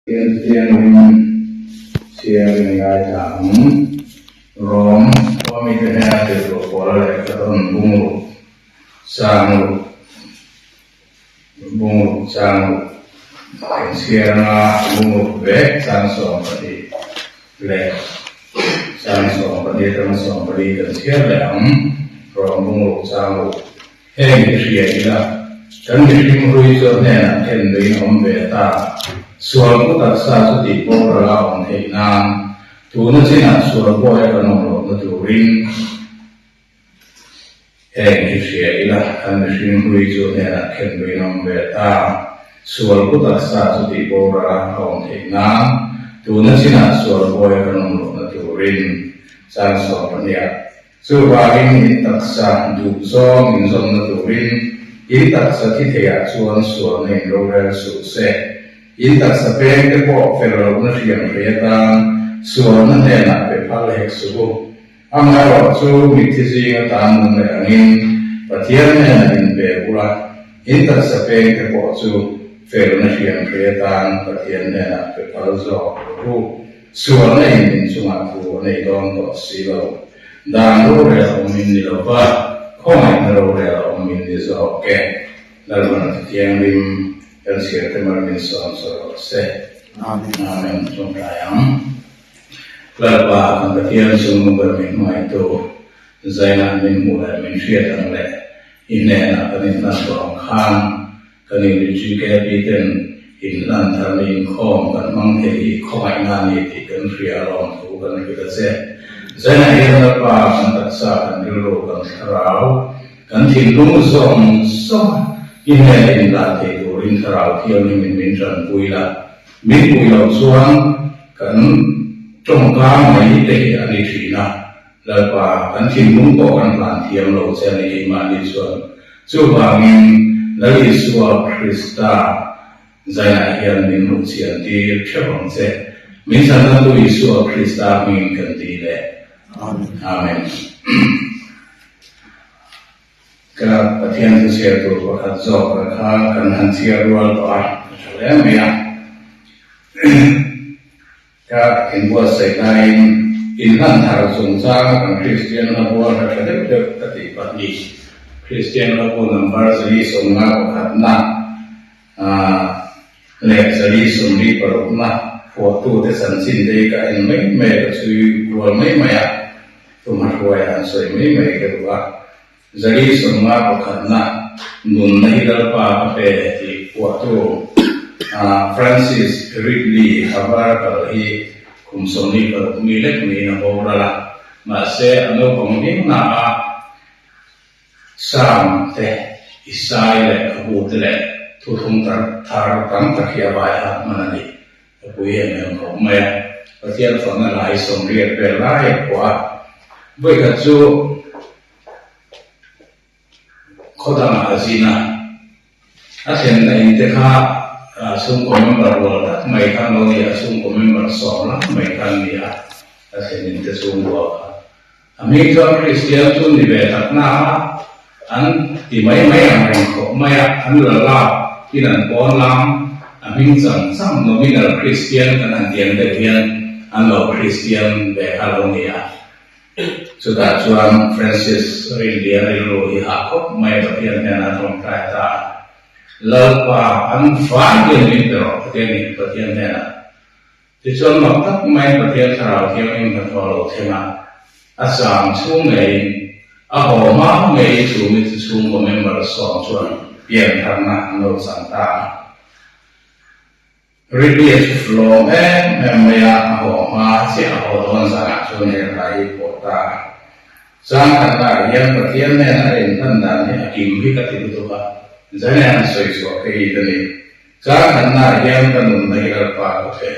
Pianchiangin chhiar in ngaithla ang. Rom khua mite hnena tirhkoh Paula lehkha tawn bungruk chang ruk bungruk chang ruk kan chhiar anga bungruk vek chang 12 leh chang 14 atanga 14 kan chhiar leh ang. Rom bungruk chang ruk Heng hi hria ila, kan mihring hlui chu a hnenah khen luiin a awm ve ta. Sual pu taksa chu tih boral a awm theih nan, tuna chinah sual bawi a kan awm lohna turin heng hi hria ila, kan mihring hlui chu a hnenah khen luiin a awm ve ta. Sual pu taksa chu tih boral a awm theih nan, tuna chinah sual bawi a kan awm lohna turin chang 12. Chuvangin in taksa duh zawng in zawmna turin in taksa thi theiah chuan sualna in rorel suh se. In taksa peng te pawh fel lohna hriam hrei atan sualna hnenah pe phal hek suh u. Amaherawh chu mitthi zing atan nung leh angin Pathian hnenah in pe bula in taksa peng te pawh chu felna hriam hrei atan Pathian hnenah pe phal zawk rawh u. Sualna in min chungah thu a nei dawn tawh si lo. Dan rorel awm in ni lo va, khawngaihna rorel a awm in ni zawk e. Lalvana Thuthianghlim kan chhiar te mar min sawm sawi rawh se. Amen. Amen. Tawngtai ang. Lalpa kan Pathian chung ber min hmangaihtu Zainah min hmuh leh min hriat ang leh i hnenah kan inhlan tawh ang khan Kan inri GKP ten inhlan tharna inkhawm kan hmang thei hi khawngaihna a ni tih kan hria alawm thu kan hrilh a che. Zainah hian Lalpa kan taksa, kan rilru, kan thlarau, kan thinlung zawng zawng i hnena inhlan thei turin thlarau thianghlimin min tanpui la. Min pui loh chuan kan tawngka mai te hi a ni thin a. Lalpa, kan thinlung pawh kan hlan thiam lo che a ni keimahni chuan. Chuvangin, Lal Isua Krista zaiah hian min hmuh chian tir theuh ang che. Min chhandantu Isua Krista hmingin kan ti leh. Amen. Amen. Ka Pathian thu chhiar tur pakhat zawk la kha kan han chhiar rual tawh a, a tha hle mai a. Ka inbuatsaih laiin inhlan thar chungchanga kan Kristian hlabual hla tha deuh deuh ka tih pahnih, Kristian hlabu number 151 leh 146 na phuahtute chanchin te hi ka en mai mai a, ka chhui rual mai mai a, tumahruai han sawi mai mai ka duh a. 151 nunna hi Lalpa ka pe tih phuahtu Francis Ridley Havergal hi kum 26 mi lek niin a boral a, mahse a naupang ding na a Psalm te, Isai leh Khabu te leh Thuthlung thar tam tak hi a vai hat hman a ni. Ka pui em em khawp mai a, Pathian fakna lai 80 vel lai a phuah a, vawikhat chu Khaw dangah a zin a, a thlenna in te kha chhungkaw member rual tak mai khan lo ni a, chhungkaw member 10 lai mai khan ni a, a thlen in te chhungkua kha. A hming chuan Kristian chu ni ve tak na a, an ti mai mai ang reng khawp mai a, an la lak in an pawn lam, a hming chang chang nominal Kristian kan han tiang deuh hian an lo Kristian ve kha lo ni a. Chutah chuan Francis Rinlian rilru hi hah khawp mai Pathian hnenah a tawngtai ta a, Lalpa, an vai hian min pe rawh, Pathian nih Pathian hnenah. Tichuan mak tak maiin Pathian Thlarau Thianghlim hnathawh lo thleng a, a chang chhung ngeiin, a haw hma ngeiin chu mi chu chhungkaw member 10 chuan piantharna an lo chang ta a. Ridley a chu lawm em em mai a, a haw hma chiah a haw dawn zanah chuan he hla hi pawh ta a. Chang khatah hian Pathian nen a inhlan dan hi a kim hi ka ti lutuk a, Zane han sawi chhuah ka it a ni. Chang khatnaah hian ka nunna hi Lalpa ka pe.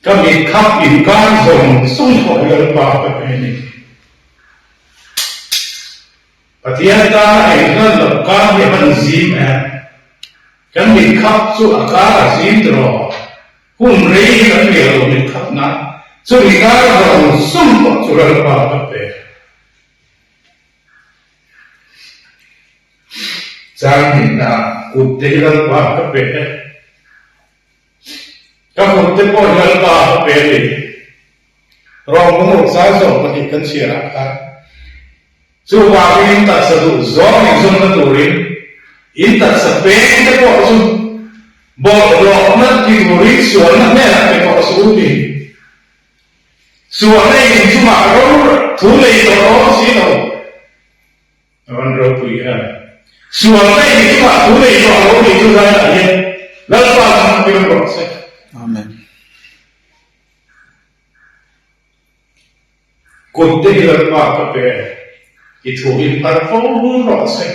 Ka mit khap inkar zawng zawng pawh hi Lalpa ka pe a ni. Pathian tana inhlan loh kar hi a van zim em? Kan mitkhap chu a kar a zim tiraw? Hun rei hi kan miah lo mitkhap na chumi kar zawng zawng pawh chu Lalpa ka pe. Chang hnihna kut te hi Lalpa ka pe. Ka kut te pawh hi Lalpa a pe a ni. Rawng ruk zai zawk pahnih kan chhiar ah khan chuvangin in taksa duh zawng in zawmna turin in taksa peng te pawh chu bawlhhlawhna ti turin sualna hnenah pe tawh suh u ti. Sualna in chungah ro thu nei tawh dawn si lo. A van ropui em. Sualna in chungah thu nei tawh lo ni chu zaiah hian Lalpa chu hmang rawh se. Amen. Kut te hi Lalpa ka pe, i thu in phar fo rawh se.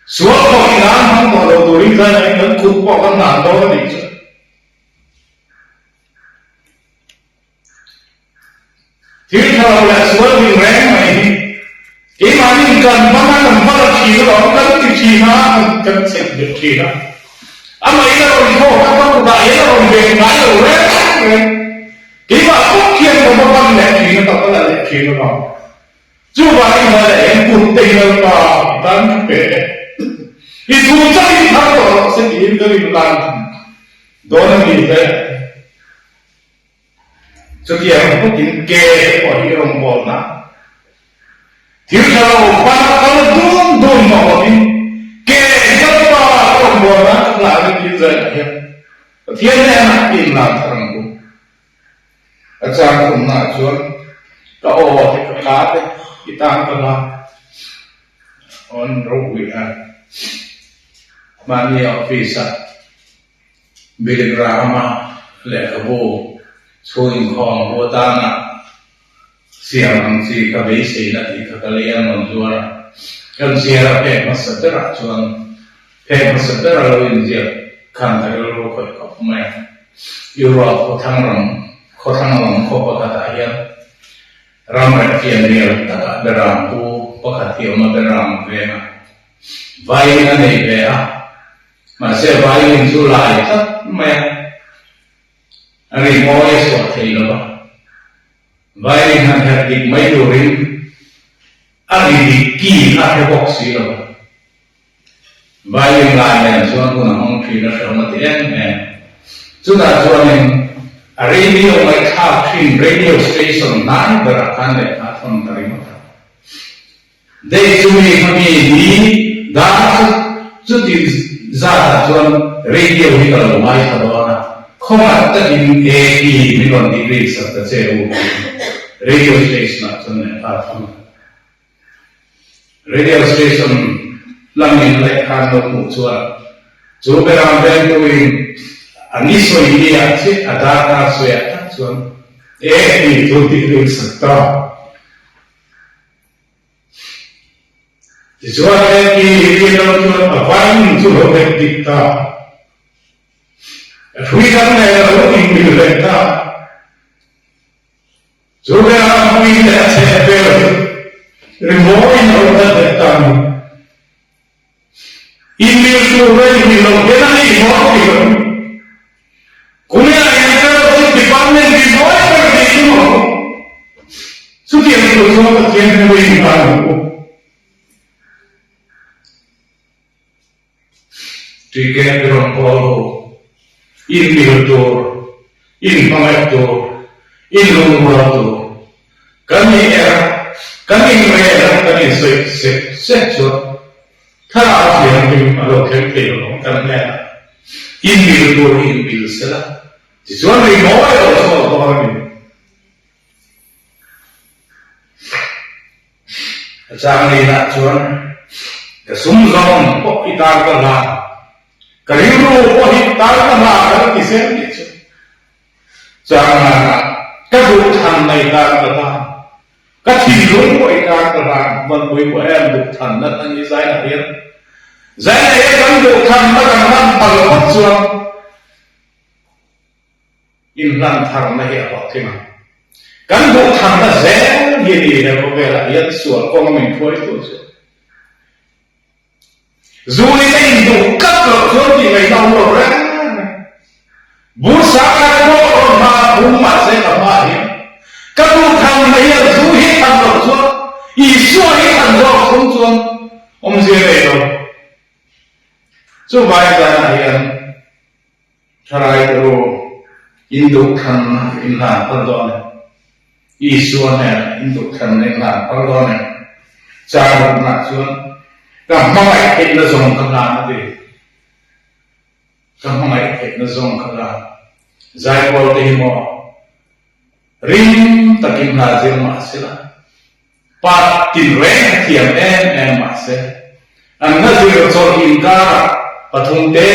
Sual pawh i nan hmang tawh lo turin zaiah hian kan kut pawh kan hlan dawn a nih chu. Thil tha lo leh sual ding reng mai hi keimahni kan hmang a, kan hmang a thin alawm, kan ti thin a, kan chep bet thin a. Amah in a rawn thawk a, ka kutah hian a rawn beng ngai lo reng reng. Keimah bawk hian ka va ban leh thin a, ka va la leh thin alawm. Chuvangin hmai leh hian kut te hi Lalpa i tan ka pe e. I thu chauhin thar tawh rawh se tiin ka rinlan dawn a ni hle. Chutiang bawkin ke te pawh hi rawngbawlna thil tha lo hmana kal dun dun mah awmin ke Lalpa ka rawngbawlna ka hlah na tiin zaiah hian Pathian hnenah i inlan thar ang u. A chang thumnaah chuan ka aw te ka ka te i tan ka hla awn ropui a mahni office-ah Billy Graham-a lehkhabu chhung inkhawm bu atana siam ang chi ka beiseina tih kha ka lei a rawn zuar a. Kan chhiar a phek hmasa berah chuan phek hmasa ber a lo inziak khan ka rilru khawih khawp mai a. Europe khawthlang ram khawthlang lam khaw pakhatah hian ram reh fian rial takah beram pu pakhat hi a awm a, beram veng a violin a nei ve a. Mahse violin chu lai tlat mai a, a ri mawi a chhuah thei lo va. Violin han herh dik mai turin a ri dik ki kha hre bawk si lo va. Violin lai nen chuan hun a hmang thin a hrehawm a ti em em. Chutah chuanin a radio ngaihthlak thin radio station hnai berah khan lehkha a thawn ta ringawt a. Dei chu mi kha mi ni dar chu chuti zatah chuan radio hi ka lo ngaithla dawn a, khawnghat takin AP min rawn tih rik sak ta che u tiin radio station ah chuan lehkha a thlung a. Radio station lamin lehkha an lo hmuh chuan chu beram vengtuin a ni sawi ni ah chiah a darkar sawi ah tak chuan AP chu tih rik sak ta. Tichuan Eki hi lo chuan a vain chu lo hek dik ta. A hrui dang nen a lo inmil leh ta. Chu velah a hmui leh a chheh vel chu rimawiin a lo that leh ta a ni. Inmil tur leh inmil lo hian a ni maw ti lo. Kuminah hian Fellowship Department rimawi ber tih chu maw? Chutiang tur chuan Pathian hnuaiin hna ang u. Ticket rawn kawl ho, inmil tur, inhmangaih tur, inlungrual tur, kan in er a, kan inrel a, kan insawi sek sek chuan thlarau thianghlim a lo thleng thei lo ang kan hnenah. Inmil tur hi inmil sela, tichuan rimawi a lo chhuak dawn a ni. A chang lehah chuan ka sum zawng pawh i tar ka hla, ka rilru pawh hi tar ka hla ka la ti zel tih chu chang nana ka duh than mai tar ka hla, ka thinlung pawh i tar ka hla vanpui pawh em duh than nat a ni Zaina hian Zaina hian kan duh than na kan hlan phal phawt chuan Inhlan tharna hi a hlawhtling ang. Kan duh tharna zel hi a ni he khawvelah hian sual kawnga min hruaitu chu. Zu in a induh tlat loh chuan tih ngaihna awm lo reng reng. Bursa khat pawh rawn hma phum mahse ka hmaah hian ka duh tharna hian zu hi than loh chuan Isua hi than zawk thung chuan awmzia nei lo. Chuvai zanah hian Thalai te u. Induhthlanna in hlan phal dawn em? Isua hnenah induhthlanna in hlan phal dawn em? Charuknaah chuan ka hmangaih theihna zawng ka hlan a ti. Ka hmangaih theihna zawng ka hlan. Zaipawl te hi maw ring takin hla zir mah sela, Part tinreng a thiam em em mahse, an hla zir chawlh inkarah pathum te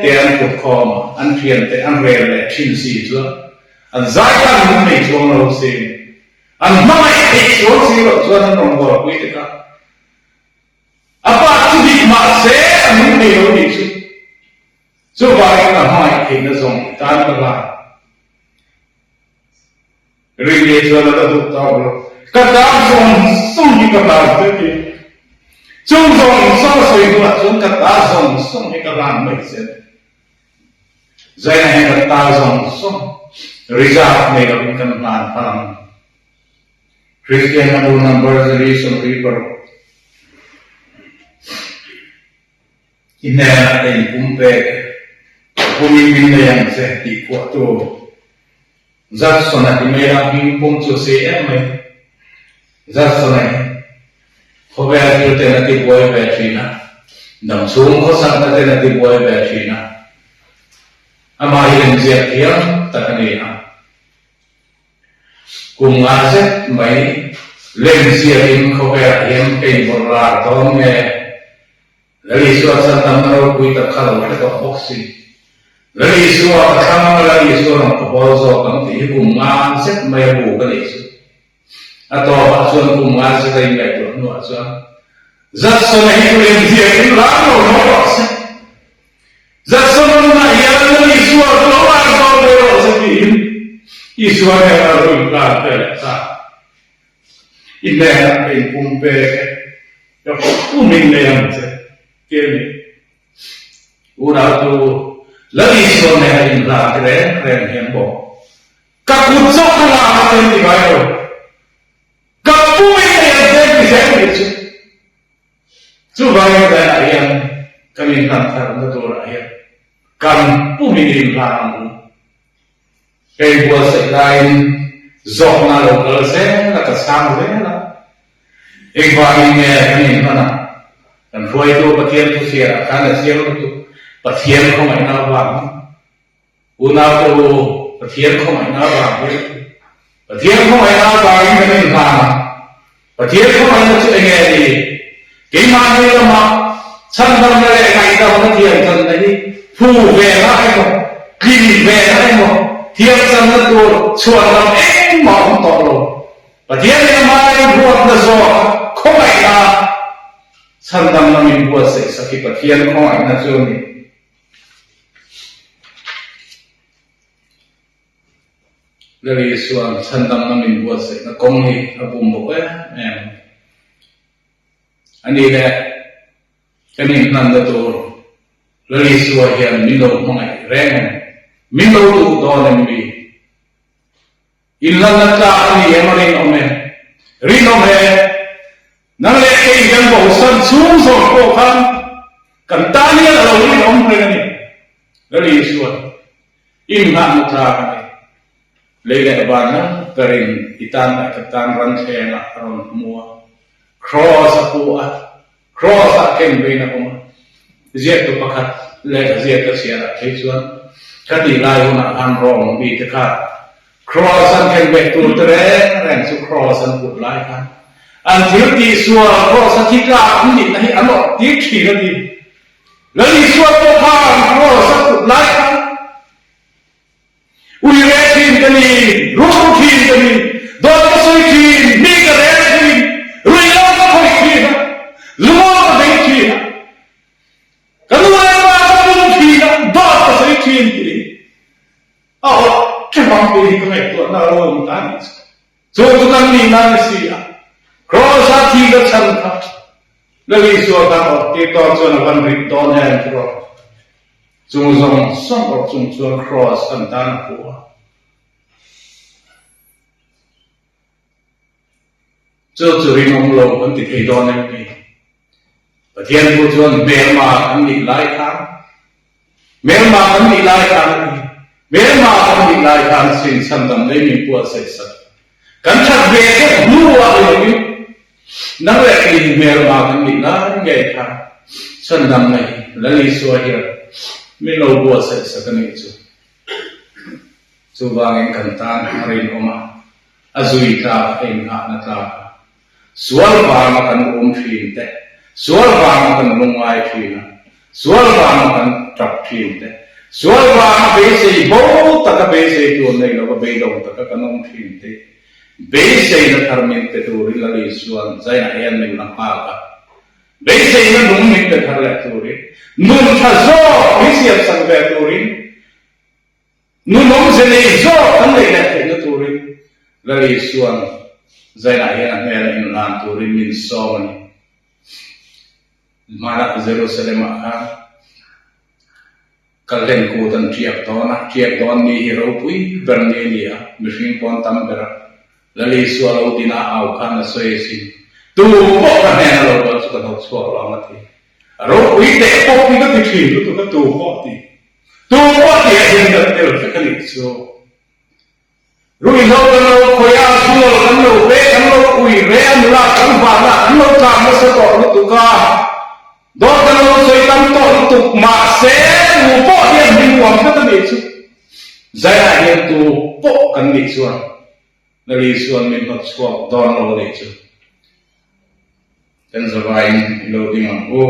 te an thut khawm a, an thiante an rel leh thin si chuan an zai tan hmun nei chuang lo sin. An hmangaih theih chuang si loh chuan an rawn bualpui te kha a part chu dik mahse a nung thei lo tih chu chuvangin ka hmangaih theihna zawng i tan ka hlan. Ringe chuan a la duh tawk lo. Ka tan zawng zawng hi ka hlan vek i, chung zawng zawng a sawi hnuah chuan ka ta zawng zawng hi ka hlan mai che. Zaina hian kan ta zawng zawng reserve nei lovin kan hlan phal ang. Kristian a bu number 026. I hnenah ka inpumpek, ka pumin min nei ang che tih phuahtu Judson-a ti mai a, hming pum chu a sei em mai. Judson-a hi khawvel thil ten a tibuai ve thin a, damchhung khawsakna ten a tibuai ve thin a, amah hi lemziak thiam tak a ni a. Kum nga zet mai lemziakin khawvelah hian ka invawrh lar dawn nge? Lal Isua chuan damna ropui tak kha lo hre tawh bawk si. Lal Isua ka thlang anga Lal Isua rawn ka bawl zawk ang tih hi kum nga zet mai a bu ka neih chu. A tawpah chuan kum nga zet a inngaihtuah hnuah chuan Judson-a hi chu lemziakin lar lo mai rawh se. Judson-a nunah hian Lal Isua chu lo lar zawk mai rawh se tiin Isua nen a lo inhlan ve leh ta. I hnenah ka inpumpek e, ka pumin nei ang che, ti a ni. Unautu Lal Isua nena inhlan ti reng reng hian bawk, Ka kut zawk ka la ang che ti ngai lo, ka pumin nei ang che ti zel nih chu. Chuvangin hnenah hian kan inhlan tharna turah hian kan pumin inhlan ang u. Hei buatsaih laiin zawhna lo kal zel a, ka chhang zel a. Engvangin nge kan inhman a? Kan hruaitu Pathian thuchhiarah khan a chiang lutuk. Pathian khawngaihna avangin. Unaute u, Pathian khawngaihna avangin. Pathian khawngaihna avangin kan inhlan a. Pathian khawngaihna chu enge a ni? Keimahni lama chhandamna leh ngaihdamna thiamchanna hi phu vena emaw, tlin vena emaw, thiamchanna tur chhuanlam engmah awm tawh lo. Pathian in amah inruatna zawka khawngaihna chhandamna min buatsaih sak hi Pathian khawngaihna chu a ni. Lal Isua'n chhandamna min buatsaihna kawng hi a bum bawk em em a ni le. Kan inhlanna tur Lal Isua hian min lo hmangaih reng em? Min lo duh dawn em mi? Inhlanna tlak a ni em a rinawm e? Rinawm e! Nang leh kei kan bosan chhung zawk pawh khan kan tan hian a lo rinawm reng a ni. Lal Isua'n Inghahna tlak a ni. Lei leh van nal berin i tan leh ka tan ran thlengah a rawn hmu a. Kraws a pu a, kraws ah ken vein a awm a. Ziaktu pakhat lehkha ziak ka chhiarah phei chuan ka tih lai hunah khan Rom mite kha kraws an ken beh tur te reng reng chu kraws an put lai khan an thil tihsual kraws a thi tlak an nihna hi an awrh tir thin a ti. Lal Isua pawh khan kraws a put lai khan ui reh thin ka ni, rul thin ka ni, dawt ka sawi thin, mi ka rel thin, rui lo ka khawih thin a, lungaw ka vei thin a, ka nu leh pa ka pum thin a, dawt ka sawi thin tih hi a awrh ṭhep ang tih hi ka ngaihtuahna a lo awm ta a nih chu. Chu chu kan nihna a ni si a, Kraws a thi ka chhan kha Lal Isua khan awrh tir dawn chuan a van rit dawn em ti rawh. Chung zawng zawng awrh chung chuan Kraws kan tan a phu a. Chu chu rinawm lo kan ti thei dawn em ni? Pathian thu chuan hmelma kan nih lai khan, hmelma kan nih lai khan a ti. Hmelma kan nih lai khan sin chhandam nei min buatsaih sak. Kan that ve deuh hnuah ni loin nang leh kei hi hmelma kan nih lai ngei khan chhandam nei Lal Isua hian min lo buatsaih sak a nih chu. Chuvangin kan tan a rinawm a, a zui tlak a inghahna tlak a. Sual vanga kan um thin te, sual vanga kan lungngai thin a, sual vanga kan tap thin te, sual vanga beisei bo taka beisei tur nei lova beidawng taka kan awm thin te, beiseina thar min pe turin Lal Isua'n zainah hian min la nghak a, beiseina nung min pe thar leh turin, nun tha zawk min siamsak ve turin, Nun awmze nei zawk kan neih leh theihna turin Lal Isua'n zainah hian a hmel a inhlan turin min sawm a ni. Hmanah Jerusalem-ah khan Kalhlen kut an ṭiak dawn a, ṭiak dawn ni hi ropui ber ni a ni a, mihring pawn tam ber a. Lal Isua lo dina au khan a sawi asin, Tu pawh ka hnena lo kal chu ka hnawt chhuak lo ang a ti. A ropui teh pawh hi ka ti ṭhin lutuk a, tu pawh ti. Tu pawh tih ah hian kan tel vek a nih chu. Ruihhlo kan lo khawi a, sual kan lo ve, kan lo ui re a nula kan van a, kan lo tlan nasa tawh lutuk a, dawt kan lo sawi tam tawh lutuk mahse tu pawh hian min huam tlat a nih chu. Zaiah hian tu pawh kan nih chuan Lali chuan min hnawt chhuak dawn lo a nih chu. Kan zavaiin i lo ding ang u.